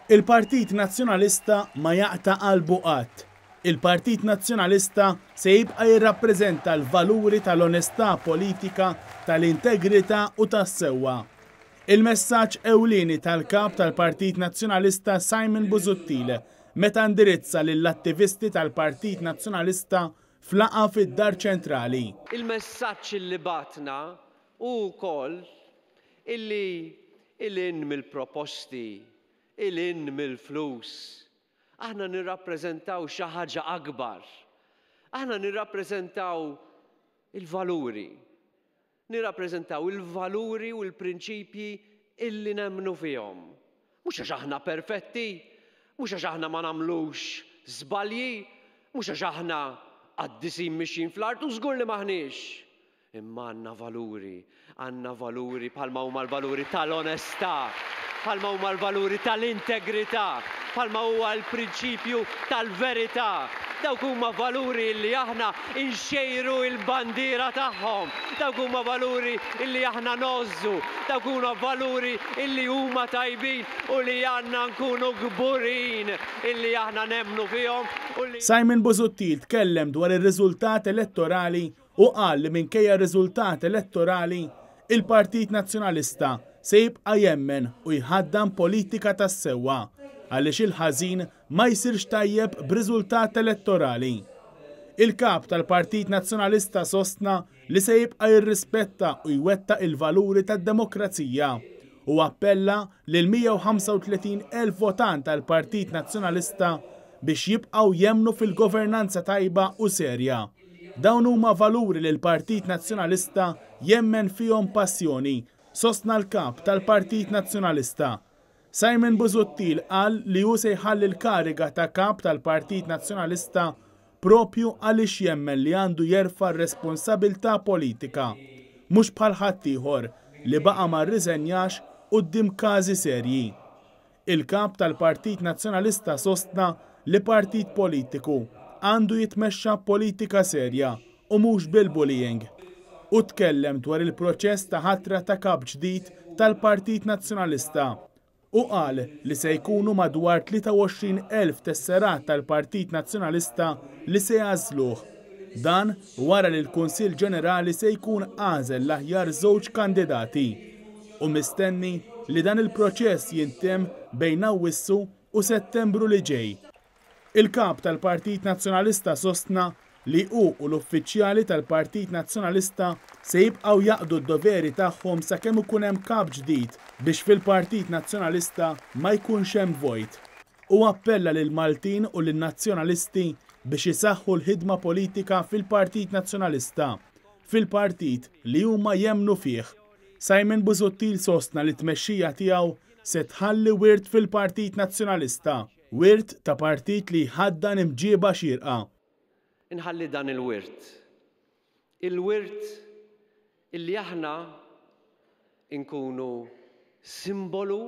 Il-Partit Nazzjonalista ma jaqta' qalbu qatt. Il-Partit Nazzjonalista se jibqa' jirrappreżenta l-valuri tal-onestà politika, tal-integrità u tas-sewwa. Il-messaġġ ewlieni tal-Kap tal-Partit Nazzjonalista Simon Busuttil meta indirizza lill-attivisti tal-Partit Nazzjonalista f'laqgħa fid-Dar Ċentrali. Il-messaġġ illi bgħatna hu wkoll illi 'il hinn mill-proposti, 'il hinn mill-flus, aħna nirrappreżentaw xi ħaġa akbar. Aħna nirrappreżentaw il-valuri. Nirrappreżentaw il-valuri u l-prinċipji illi nemmnu fihom. Mhux għax aħna perfetti, mhux għax aħna ma nagħmlux żbalji, mhux għax aħna qaddisin mixjin fl-art u żgur li m'aħniex. Imma għandna valuri, għandna valuri bħalma huma l-valuri tal-onestà, bħalma huma l-valuri tal-integrità, bħalma huwa l-prinċipju tal-verità. Dawk huma valuri li aħna nxejru l-bandiera tagħhom, dawk huma valuri li aħna ngħożżu, dawk huma valuri li huma tajbin u li għandna nkunu kburin illi aħna nemmnu fihom u li. Simon Busuttil tkellem dwar ir-riżultat elettorali Hu qal li minkejja r-riżultat elettorali, il-Partit Nazzjonalista se jibqa' jemmen u jħaddan politika tas-sewwa, għaliex il-ħażin ma jsirx tajjeb b'riżultat elettorali. Il-Kap tal-Partit Nazzjonalista sostna li se jibqa' jirrispetta u jwettaq il-valuri tad-demokrazija u appella lill-135,000 votant tal-Partit Nazzjonalista biex jibqgħu jemmnu fil-governanza tajba u serja. Dawn huma valuri li l-Partit Nazzjonalista jemmen fihom b'passjoni, sostna l-Kap tal-Partit Nazzjonalista. Simon Busuttil qal li hu se jħalli l-kariga ta' Kap tal-Partit Nazzjonalista proprju għaliex jemmen li għandu jerfa' r-responsabilità politika, mhux bħal ħaddieħor li baqa' ma rriżenjax quddiem każi serji. Il-Kap tal-Partit Nazzjonalista sostna li partit politiku għandu jitmexxa b'politika serja u mhux bil-bullying. Hu tkellem dwar il-proċess ta' ħatra ta' Kap ġdid tal-Partit Nazzjonalista. Hu qal li se jkunu madwar 23,000 tesserat tal-Partit Nazzjonalista li se jagħżluh. Dan wara li l-Kunsill Ġenerali se jkun għażel l-aħjar żewġ kandidati. Hu mistenni li dan il-proċess jintemm bejn Awwissu u Settembru li ġej. Il-Kap tal-Partit Nazzjonalista sostna li hu u l-uffiċjali tal-Partit Nazzjonalista se jibqgħu jaqdu d-doveri tagħhom sakemm ikun hemm Kap ġdid biex fil-Partit Nazzjonalista ma jkunx hemm vojt. Hu appella lill-Maltin u lin-Nazzjonalisti biex isaħħu l-ħidma politika fil-Partit Nazzjonalista, fil-partit li huma jemmnu fih. Simon Busuttil sostna li t-tmexxija tiegħu se tħalli wirt fil-Partit Nazzjonalista, wirt ta' partit li jħaddan imġieba xierqa. Inħalli dan il-wirt. Il-wirt illi aħna nkunu simbolu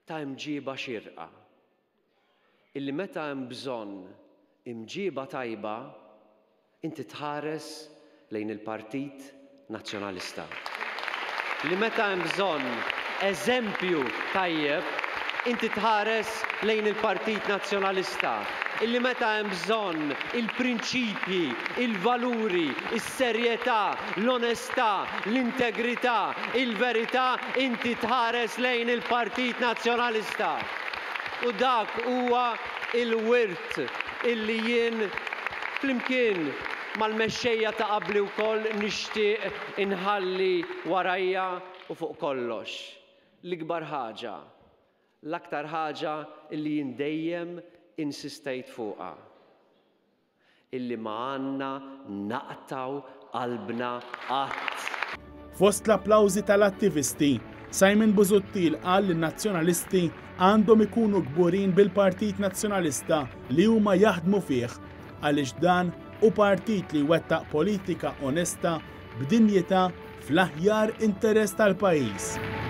ta' imġiba xierqa, illi meta hemm bżonn imġiba tajba inti tħares lejn il-Partit Nazzjonalista. Li meta hemm bżonn eżempju tajjeb inti tħares lejn il-Partit Nazzjonalista. Illi meta hemm bżonn il-prinċipji, il-valuri, is-serjetà, l-onestà, l-integrità, il-verità, inti tħares lejn il-Partit Nazzjonalista. U dak huwa l-wirt illi jien flimkien mal-mexxejja ta' qabli wkoll nixtieq inħalli warajja u fuq kollox, l-ikbar ħaġa, l-aktar ħaġa illi jien dejjem insistejt fuqha. Illi ma għandna naqtgħu qalbna qatt. Fost l-applawżi tal-attivisti, Simon Busuttil qal li n-Nazzjonalisti għandhom ikunu kburin bil-Partit Nazzjonalista li huma jaħdmu fih għaliex dan hu partit li jwettaq politika onesta b'dinjità fl-aħjar interess tal-pajjiż.